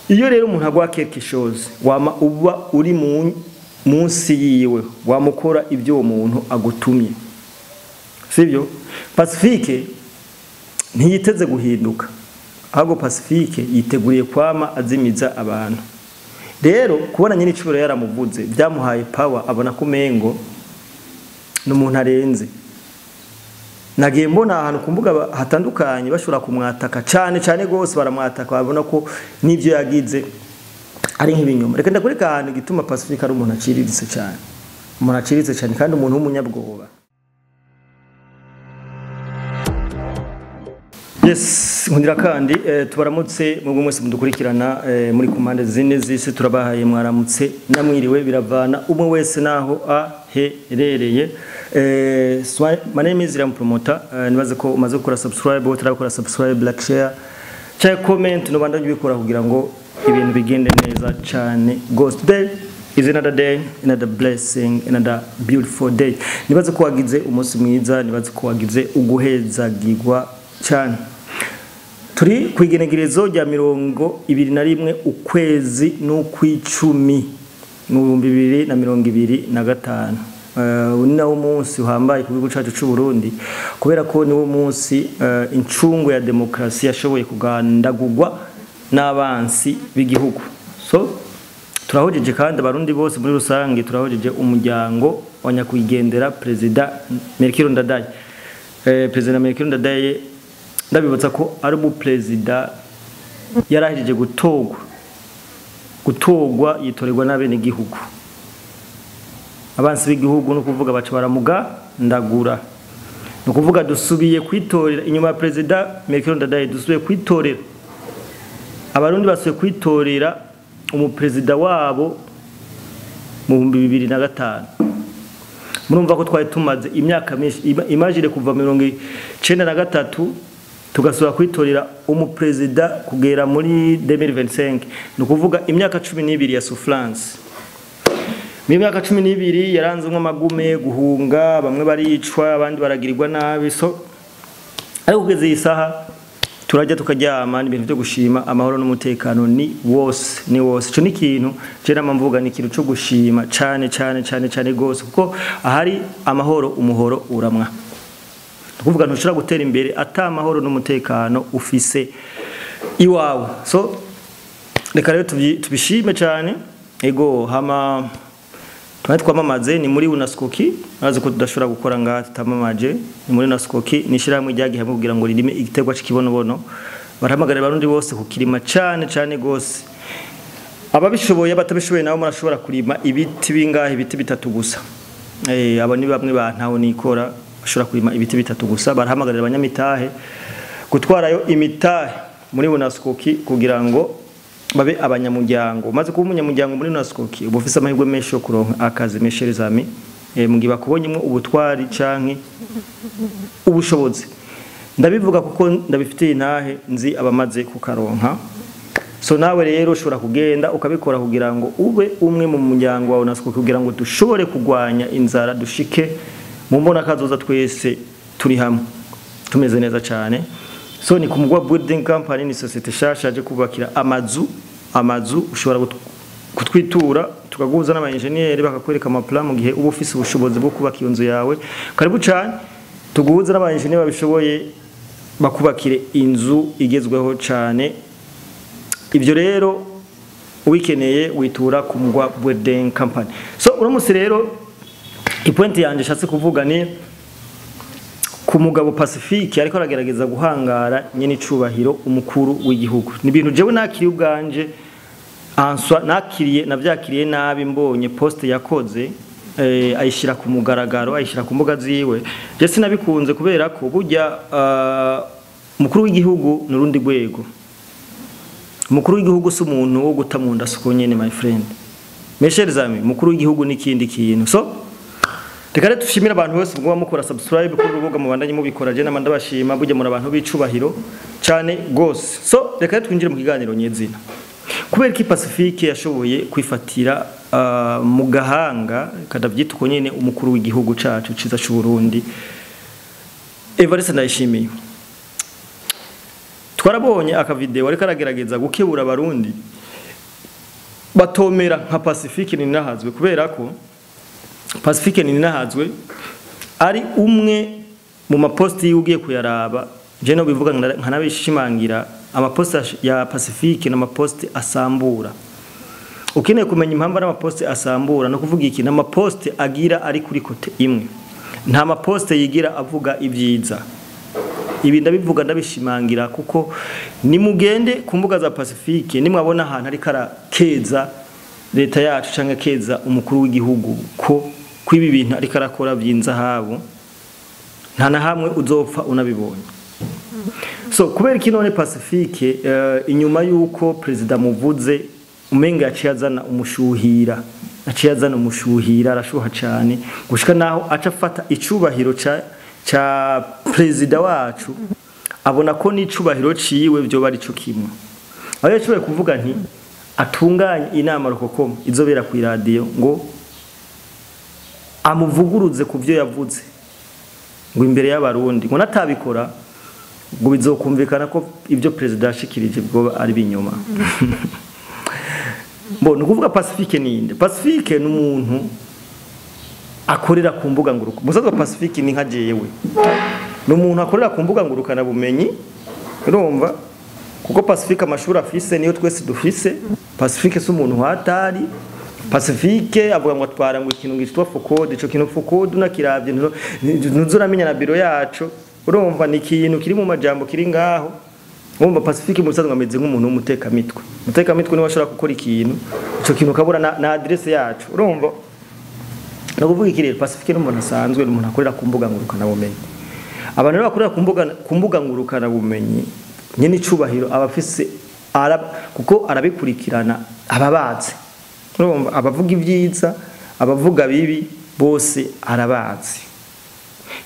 Iyo rero umuntu agwa quelque chose, wama uba uri munsi yiwe, wamukora ibyo uwo muntu agutumye, sibyo? Pacifique ntiyiteze guhinduka, ahubwo Pacifique yiteguriye kwama azimiza abantu. Rero kubona nyine icuburo yaramuvuze byamuhaye power, abona ko umengo n'umuntu arenze. Nagiye mbona ahantu ku mbuga hatandukanye bashobora kumwataka cyane cyane gose, baramwataka babona ko n'ibyo yagize ari nk'ibinyoma. Reka ndakwereka ahantu igituma Pacifique ari umuntu aciriritse cyane, umuntu aciriritse cyane kandi umuntu w'umunyabwoba. Yes, nkundira kandi tubaramutse mwebwe mwese mudukurikirana muri ku mpande zine z'isi, turabahaye mwaramutse namwiriwe, biravana umwe wese naho aherereye. My name is Ram Promoter. Nibaze ko umaze gukora subscribe, utarakora subscribe, like, share, cyangwa comment, nubandanye ubikora kugira ngo ibintu bigende neza cyane. Ghost day is another day, another blessing, another beautiful day. Nibaze ko wagize umunsi mwiza, nibaze ko wagize uguhezagirwa cyane. Turi ku igenekerezo rya 21 ukwezi n'ukwicumi mu 2025. Uyu ni nawo munsi uhambaye ku gihugu cyacu c'u Burundi, kubera ko niwo munsi incungu ya demokarasi yashoboye kugandagurwa n'abansi b'igihugu. So turahojeje kandi abarundi bose muri rusange, turahojeje umuryango wa nyakwigendera Perezida Melchior Ndadaye. Perezida Melchior Ndadaye, ndabibutsa ko ari umuperezida yarahejeje gutorwa yitorerwa n'abenegihugu. Abansi b'igihugu no kuvuga baca baramuga ndagura, no kuvuga dusubiye kwitorera inyuma ya Perezida Melchior Ndadaye, dusubiye kwitorera, abarundi basubiye kwitorera umuperezida wabo mu 2005. Murumva ko twari tumaze imyaka myinshi, imagine kuva 93 tugasubira kwitorera umuperezida kugera muri 2025, ni ukuvuga imyaka 12 ya souffrance. Mu myaka 12 yaranzwe amagume, guhunga, bamwe baricwa, abandi baragirirwa nabi. So ariko kugeza iyi saha turajya tukaryama, ni ibintu byo gushima, amahoro n'umutekano ni wose, ni wose. Ico ni ikintu je nama mvuga, ni ikintu cyo gushima cyane cyane cyane cyane gose, kuko ahari amahoro umuhoro uramwa. Kuvuga ntushobora gutera imbere ata amahoro n'umutekano ufise iwawe. So reka rero tubishime cyane. Ego hama twari twamamaze ni muri Unaskoki, azi ko tudashobora gukora ngaha tutamamaje. Ni muri Unaskoki, ni ishyirahamwe ryagiye hamwe kugira ngo ririme igiterwa c'ikibonobono. Barahamagarira abarundi bose kukirima cyane cyane gose, ababishoboye, abatabishoboye nabo murashobora kurima ibiti bingahe? Ibiti bitatu gusa. Abo ni bamwe ba ntaho nikora bashobora kurima ibiti bitatu gusa. Barahamagarira abanyamitahe gutwarayo imitahe muri Unaskoki kugira ngo babe abanyamuryango. Maze kuba umunyamuryango muri Unaskoki uba ufise amahirwe menshi yo kuronka akazi, mes chers amis, mu gihe bakubonyemwo ubutwari canke ubushobozi. Ndabivuga kuko ndabifitiye intahe, nzi abamaze kukaronka. So nawe rero ushobora kugenda ukabikora kugira ngo ube umwe mu muryango wa Unaskoki, kugira ngo dushobore kugwanya inzara, dushike mu mbona kazoza twese turi hamwe tumeze neza cyane. So ni ku Mugwa Building Company, ni societe shasha yaje kubakira amazu. Amazu ushobora kutwitura tukaguhuza n'aba engineer bakakwereka ama plan mu gihe uba ufise ubushobozi bwo kubaka iyo nzu yawe. Karibu cyane, tuguhuze n'aba engineer babishoboye bakubakire inzu igezweho cyane. Ibyo rero ubikeneye witura ku Mugwa Building Company. So uno munsi rero ipoint yanje nshatse kuvuga ni ku mugabo Pacifique ariko aragerageza guhangara nyene icubahiro umukuru w'igihugu. Ni ibintu jewe nakiriye ubwanje, answa nakiriye, navyakiriye nabi mbonye post yakoze, ayishira ku mugaragaro, ayishira ku mbuga ziwe. Je sinabikunze kubera ko burya umukuru w'igihugu n'urundi rwego. Umukuru w'igihugu si umuntu wo guta mu nda suko nyene, my friend. Mes chers amis, umukuru w'igihugu n'ikindi kintu. So reka rero dushimire abantu bose muguma mukora subscribe kuri urubuga, mubandanye mubikora, je nama ndabashima, burya muri abantu b'icubahiro cyane gose. So reka rero twinjire mu kiganiro nyezina. Kubera ko Pacifique yashoboye kwifatira mu gahanga, kadavyita uko nyene, umukuru w'igihugu cacu ciza c'u Burundi Evariste Ndayishimiye. Twarabonye akavideo ariko aragerageza gukebura abarundi Batomera nka Pacifique Ninahazwe, kubera ko Pacifique Ninahazwe ari umwe mu maposti yugiye kuyaraba. Je no bivuga nkanabishimangira, amaposti ya Pacifique n'amaposti asambura. Ukeneye kumenya impamvu ari amaposti asambura, no kuvuga iki, n'amaposti agira ari kuri côté imwe, nta maposte yigira avuga ibyiza. Ibi ndabivuga ndabishimangira kuko nimugende ku mbuga za Pacifique, nimwabona ahantu ariko arakeza leta yacu canke keza umukuru w'igihugu ko kwibi bintu ariko arakora vy'inzahabu, nta na hamwe uzopfa unabibonye. So kubera iki none Pacifique, inyuma yuko president muvuze, umenga yaciye azana umushuhira, aciye azana umushuhira, arashuha cyane gushika naho aca afata icubahiro ca president wacu, abona ko n'icubahiro ciwe byo bari cyo kimwe, aho yashoboye kuvuga nti atunganye inama rukokoma izobera ku radio ngo amuvuguruze ku byo yavuze ngo imbere y'abarundi, ngo natabikora ngo bizokumvikana ko ibyo president yashikirije bwo ari binyoma. Bo nukuvuga Pacifique ninde? Pacifique ni umuntu akorera ku mbuga nguruka. Musaza Pacifique ni nka jewe. Ni umuntu akorera ku mbuga ngurukana bumenyi. Urumva? Kuko Pacifique amashuri afise niyo twese dufise. Pacifique si umuntu hatari. Pacifique avuga ngo atwara ngo ikintu ngitwa FOCODE, ico kintu FOCODE unakiravye ntuzuramenya na biro yacu. Urumva, ni ikintu kiri mu majambo kiri ngaho. Urumva, Pacifique mu busanzwe ameze nk'umuntu w'umutekamitwe. Umutekamitwe niwe ashobora gukora ikintu, ico kintu ukabura na adresse yacu. Urumva? No kuvuga iki rero, Pacifique ni umuntu asanzwe, ni umuntu akorera ku mbuga ngurukana bumenyi. Abantu rero bakorera ku mbuga ngurukana bumenyi, nyene icubahiro aba afise kuko arabikurikirana, ababazi. Urumva, abavuga ibyiza, abavuga bibi, bose arabazi.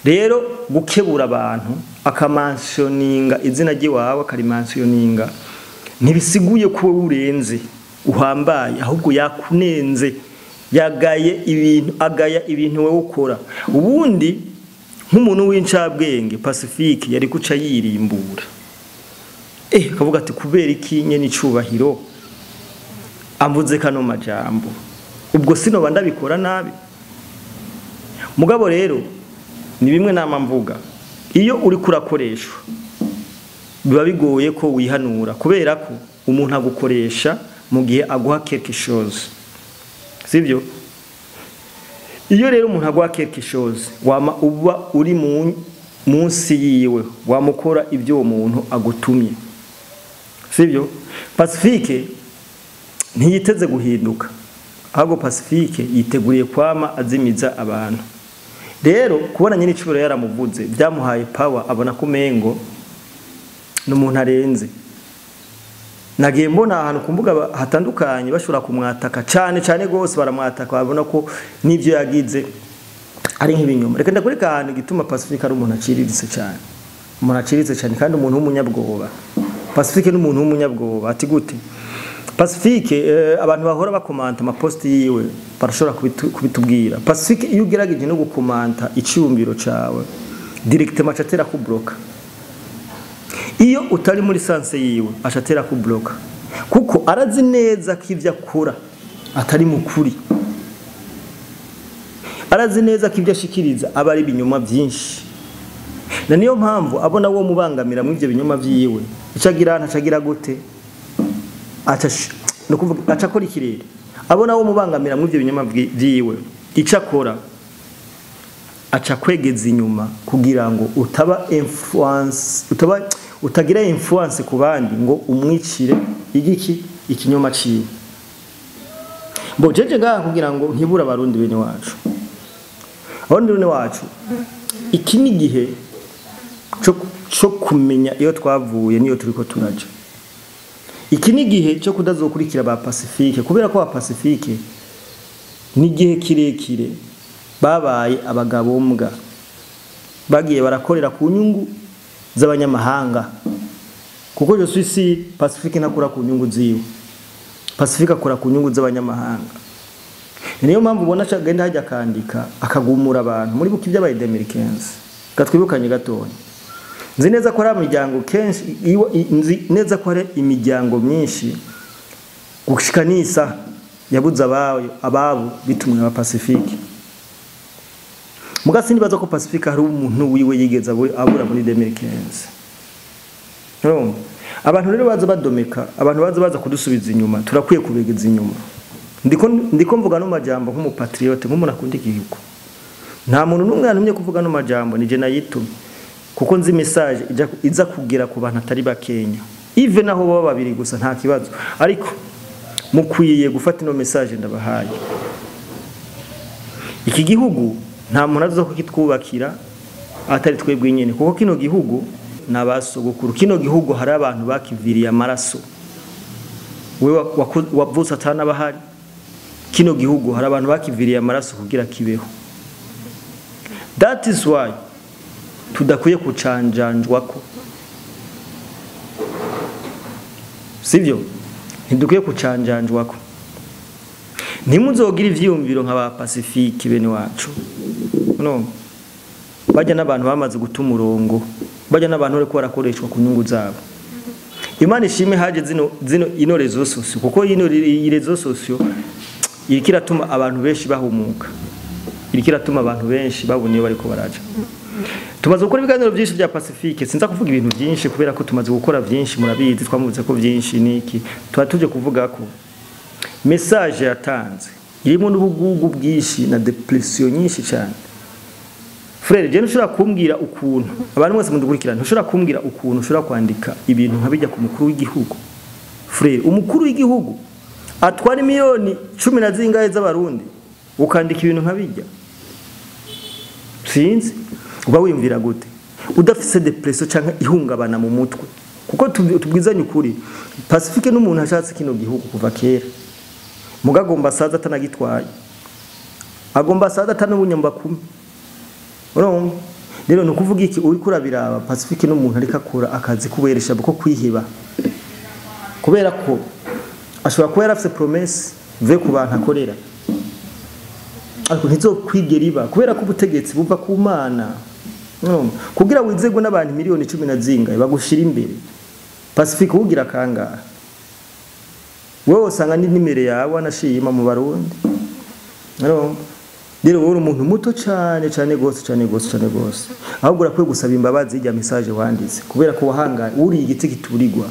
Rero gukebura abantu akamentioninga izina ry'iwawe, akarimentioninga, ntibisiguye ko wowe urenze uhambaye, ahubwo yakunenze, yagaye ibintu, agaya ibintu wowe ukora. Ubundi nk'umuntu w'incabwenge, Pacifique yari kuca yirimbura, akavuga ati kubera iki nyene icubahiro amvuze kano majambo? Ubwo sinoba ndabikora nabi? Mugabo rero ni bimwe nama mvuga, iyo uri kurakoreshwa biba bigoye ko wihanura, kubera ko umuntu agukoresha mu gihe aguha quelque chose, sibyo? Iyo rero umuntu aguha quelque chose, wama uba uri munsi yiwe, wamukora ibyo uwo muntu agutumye, sibyo? Pacifique ntiyiteze guhinduka, ahubwo Pacifique yiteguriye kwama azimiza abantu. Rero kubona nyine icubahiro yaramuvuze byamuhaye power, abona ko umengo ni umuntu arenze. Nagiye mbona ahantu ku mbuga hatandukanye bashobora kumwataka cyane cyane gose, baramwataka, babona ko n'ibyo yagize ari nk'ibinyoma. Reka ndakwereka ahantu igituma Pacifique ari umuntu aciriritse cyane, umuntu aciriritse cyane kandi umuntu w'umunyabwoba. Pacifique ni umuntu w'umunyabwoba. Ati gute Pacifique? Abantu bahora bakomanta amaposti yiwe barashobora kubitubwira. Pacifique iyo ugerageje no gukomanta icyumviro cawe directement, acatera kubloka. Iyo utari muri sens yiwe, acatera kubloka, kuko arazi neza ko ivyo akora atari mukuri, arazi neza ko ibyo ashikiriza aba ari ibinyoma byinshi, na niyo mpamvu abona wo mubangamira mu ivyo binyoma vyiwe. Ico agira, ntacagira gute, aca no kuvuga, aca akora ikirere. Abona wo mubangamira mu ivyo binyoma vyiwe, ico akora, aca kwegeza inyuma kugira ngo utaba influence, utaba utagira influence ku bandi ngo umwicire igiki, ikinyoma ciwe. Bo jeje ngaha kugira ngo nkibura abarundi bene wacu, abarundi bene wacu, iki ni igihe cyo kumenya iyo twavuye niyo turiko turaja. Iki ni igihe cyo kudazokurikira ba Pacifique, kubera ko ba Pacifique ni igihe kirekire babaye abagabo mbwa, bagiye barakorera ku nyungu z'abanyamahanga, kuko je suis sûr Pacifique ntakora ku nyungu ziwe, Pacifique akora ku nyungu z'abanyamahanga. Niyo mpamvu ubona agenda hajya akandika akagumura abantu muri buki byabaye 2015. Gatwibukanye gatonya, nzi neza ko ari imiryango kenshi, nzi neza ko ari imiryango myinshi gushika nisa Yabuze abayo ababo bitumwe na Pacifique. Muga sinibaza ko Pacifique hari umuntu wiwe yigeza abura muri 2015. No. Abantu rero baza badomeka, abantu baza baza kudusubiza inyuma, turakwiye kubegeza inyuma. Ndiko mvuga no majambo nk'umupatriote, nk'umuntu akunda igihugu. Nta muntu n'umwe yantumye kuvuga no majambo, nije nayitumye. Kuko nzi message iza kugera ku bantu atari bakenya. Ive naho baba babiri gusa nta kibazo. Ariko mukwiye gufata ino message ndabahaye. Iki gihugu nta muntu azo kukitwubakira atari twebwe nyene, kuko kino gihugu nabasogokuru, kino gihugu hari abantu bakiviriye amaraso. Wewe wavutse atanabahari. Kino gihugu hari abantu bakiviriye amaraso kugira kibeho. That is why tudakwiye kucanjanjwako. Sivyo? Ntidukwiye kucanjanjwako. Ntimuzogira ivyiyumviro nka ba Pacifique bene wacu. No. Bajya n'abantu bamaze guta umurongo, bajya n'abantu bariko barakoreshwa ku nyungu zabo. Imana ishime haje zino ino réseaux sociaux, kuko ino réseaux sociaux iriko iratuma abantu benshi bahumuka. Iriko iratuma abantu benshi babona iyo bariko baraja. Tumaze gukora ibiganiro byinshi bya Pacifique, sinza kuvuga ibintu byinshi kubera ko tumaze gukora byinshi, murabizi twamuvuze ko byinshi niki. Tuba tuje kuvuga ko message yatanze irimo n'ubugugu bwinshi na depression nyinshi cyane. Frère, je ntushobora kumbwira ukuntu abantu mwese mudukurikirana, ntushobora kumbwira ukuntu ushobora kwandika ibintu nka bijya ku mukuru w'igihugu. Frère, umukuru w'igihugu atwara miliyoni 10 na zingahe z'abarundi, ukandika ibintu nka bijya. Sinzi uba wiyumvira gute udafise depression canke ihungabana mu mutwe. Kuko tubwizanye ukuri, Pacifique n'umuntu ashatse kino gihugu kuva kera. Mugagomba asaza atanagitwaye, agomba asaza atanubunyamba kumi. Urumva rero ni ukuvuga iki uri kurabiraba Pacifique n'umuntu ariko akora akazi kuberesha ko kwiheba, kubera ko ashobora kuba yarafise promesse ve ku bantu akorera, ariko ntizokwigera iba kubera ko ubutegetsi buva ku Mana. Kugira wizegwe n'abantu miliyoni 10 na zingahe bagushira imbere, Pacifique ugira kangahe? Wewe usanga ni nimere yawe anashima mu Barundi. Rero wowe umuntu muto cyane cyane gose cyane gose cyane gose, ahubwo urakwiye gusaba imbabazi ijya message wanditse, kubera ko wahangaye uri igiti kiturirwa.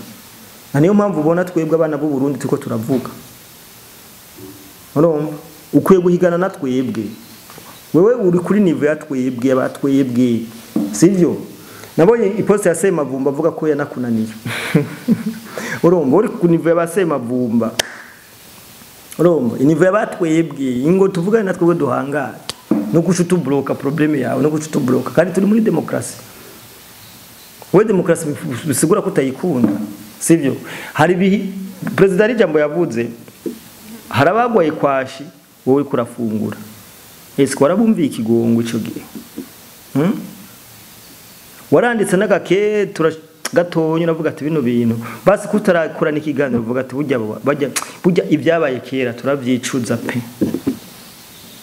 Na niyo mpamvu ubona twebwe abana b'u Burundi tuko turavuga. Urumva ukwiye guhigana na twebwe. Wewe uri kuri niveau ya twebwe abatwebwe, sivyo? Nabonye iposte ya Semavumba avuga ko yanakunaniye. Urumva uri ku niveau ya Semavumba. Urumva niveau y'abatwebwe, ingo tuvugane na twebwe duhangara. No guca utubloka problème yawe, no guca utubloka kandi turi muri demokrasi. Wewe demokrasi bisigura ko utayikunda, sivyo? Hari bihi president ari jambo yavuze, harabagwaye kwashi wowe kurafungura. Ese warabumviye ikigongo ico gihe? Waranditse n'agake gatonya uravuga ati bino bintu basi kutarakura n'ikiganiro uvuga ati burya ibyabaye kera turavyicuza pe.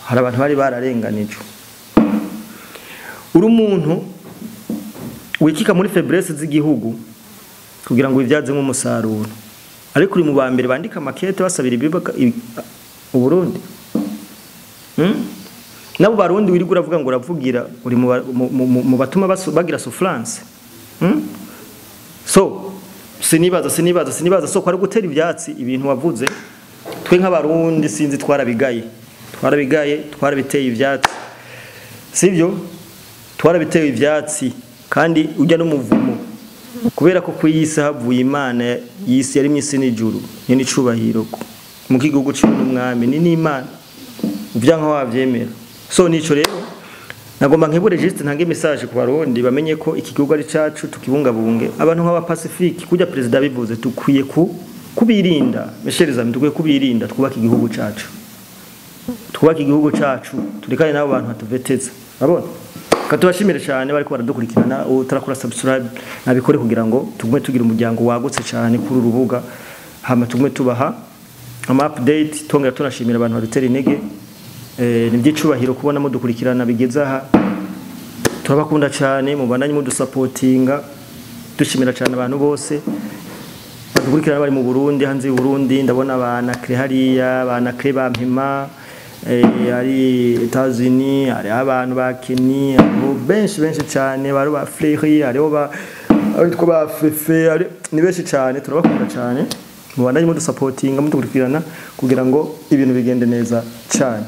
Hari abantu bari bararenganijwe. Uri umuntu wikika muri faiblesse z'igihugu kugira ngo ivyazemo umusaruro, ariko uri mu ba mbere bandika makete basabira ibibuga Uburundi. Nabo Barundi wirirwa uravuga ngo uravugira uri mu batuma bagira souffrance. So sinibaza so kwari gutera ivyatsi ibintu wavuze. Twe nk'abarundi sinzi twarabigaye, twarabiteye ivyatsi, sivyo? Twarabiteye ivyatsi kandi ujya n'umuvumo, kubera ko kuyisi havuye Imana yisi yari mwisi n'ijuru ni n'icubahiro mu kigo cy'umwami ni n'Imana uvyanka wavyemera. So nico rero nagomba nkebure juste ntange message ku Barundi bamenye ko iki gihugu ari cacu, tukibungabunge. Abantu nk'aba Pacifique kujya president bivuze tukwiye kubirinda. Meshereza dukwiye kubirinda, twubaka igihugu cacu. Twubaka igihugu cacu, turekane nabo bantu batuveteza. Urabona? Katubashimire cyane bariko baradukurikirana, utarakora subscribe nabikore kugira ngo tugume tugira umuryango wagutse cyane kuri urubuga, hama tugume tubaha ama update. Tongera tunashimira abantu badutera intege. Ni byicubahiro kubona mudukurikirana bigeze aha. Turabakunda cyane, mubandanye mudusapotinga. Dushimira cyane abantu bose Badukurikirana bari mu Burundi, hanze y'u Burundi, ndabona ba Nakre hariya, ba Nakre ba Mpima, hari Etats-Unis, hariho abantu ba Kenya, hariho benshi benshi cyane, bari ba Fleury, hariho ba abitwa ba Fefe, ni benshi cyane, turabakunda cyane. Mubandanye mudusapotinga, mudukurikirana kugira ngo ibintu bigende neza cyane.